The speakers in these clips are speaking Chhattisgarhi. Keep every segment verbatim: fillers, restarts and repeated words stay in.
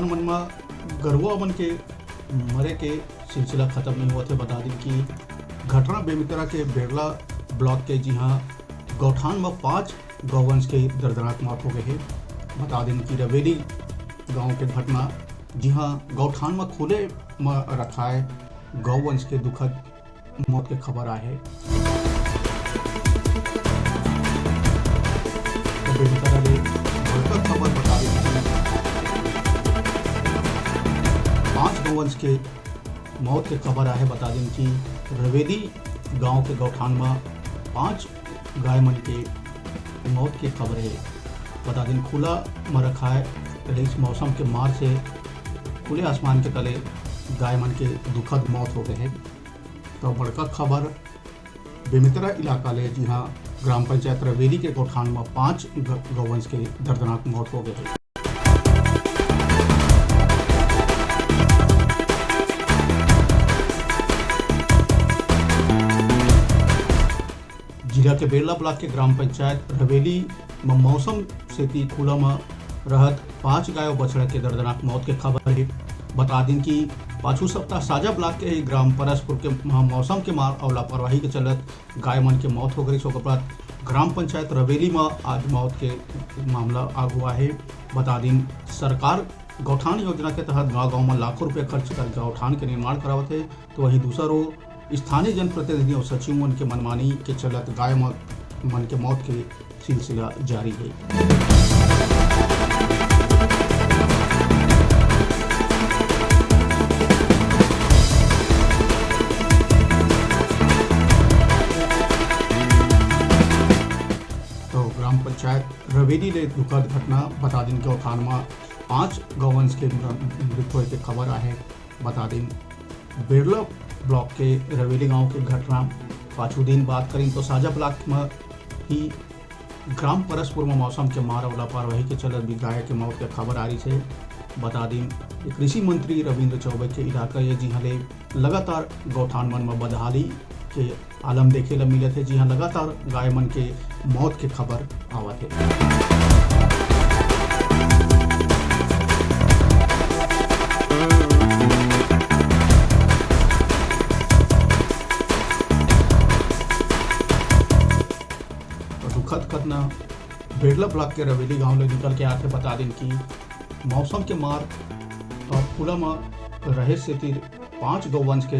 मन म गरुवा मन के मरे के सिलसिला खत्म नहीं होवत हे। बता दिन कि घटना बेमेतरा के बेरला ब्लॉक के, जिहां गौठान म पांच गौवंश के दर्दनाक मौत हो गए हे। बता दिन कि रवेली गांव के घटना, जिहां गौठान म खुले म रखाए गौवंश के दुखद मौत के खबर आए हे। तो बेमेतरा ले बड़का खबर बता दिन कि पांच गौवंश के मौत के खबर आए हे। बता दिन कि रवेली गांव के गौठान म पांच गाय मन के मौत के खबर हे। बता दिन खुला म रखाए रहिस मौसम के मार से खुले आसमान के तले गाय मन के दुखद मौत हो गए हे। तो बड़का खबर बेमेतरा इलाका ले, जिहां ग्राम पंचायत रवेली के गौठान म पांच ग-, गौवंश के दर्दनाक मौत हो गए हे। जिला के बेरला ब्लॉक के ग्राम पंचायत रवेली म मौसम सेती खुला म रहत पांच गाय अउ बछड़ा के दर्दनाक मौत के खबर हे। बता दिन कि पाछू सप्ताह साजा ब्लॉक के ही ग्राम परसपुर के म-, मौसम के मार अउ लापरवाही के चलत गाय मन के मौत हो गई। ओकर बाद ग्राम पंचायत रवेली म आज मौत के मामला आगू आए हे। बता दिन सरकार गौठान योजना के तहत गांव-गांव म लाखों रुपया खर्च कर गौठान के निर्माण करावत हे, तो वहीं दूसर ओर स्थानीय जनप्रतिनिधि अउ सचिव मन के मनमानी के चलत गाय म-, मन के मौत के सिलसिला जारी हे। तो ग्राम पंचायत रवेली ले दुखद घटना। बता दिन गौठान म पांच गौवंश के मृ-, मृत्यु होए के खबर आहे। बता दिन बेरला ब्लॉक के रवेली गांव के घटना। पाछू दिन बात करिन तो साजा ब्लॉक म ही ग्राम परसपुर म मौसम के मार अउ लापरवाही के चलत भी गाय के मौत के खबर आ रही हे। बता दिन कि कृषि मंत्री रविंद्र चौबे के इलाका ये, जिहां ले लगातार गौठान मन म बदहाली के आलम देखे ल मिलत हे, जिहां लगातार गाय मन के मौत के खबर आवत हे। तो दुखद घटना बेरला ब्लॉक के रवेली गांव ले निकल के आथे। बता दिन कि मौसम के मार अउ खुला म रहे सेती पांच गौवंश के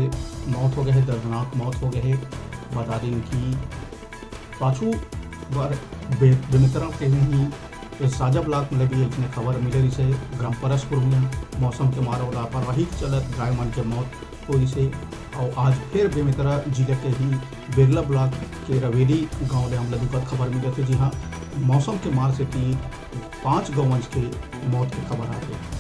मौत हो गए हे, दर्दनाक मौत हो गए हे। बता दिन कि पाछू बार बे-, बेमेतरा के ही साजा ब्लॉक में भी एक खबर मिले रहिसे, ग्राम परसपुर में मौसम के मार अउ लापरवाही के चलत गाय मन के मौत होइसे। अउ आज फिर बेमेतरा जिले के ही बेरला ब्लॉक के रवेली गांव ले हमला दुखद खबर मिले थे, जिहां मौसम के मार सेती पांच गौवंश के मौत के खबर आ गए।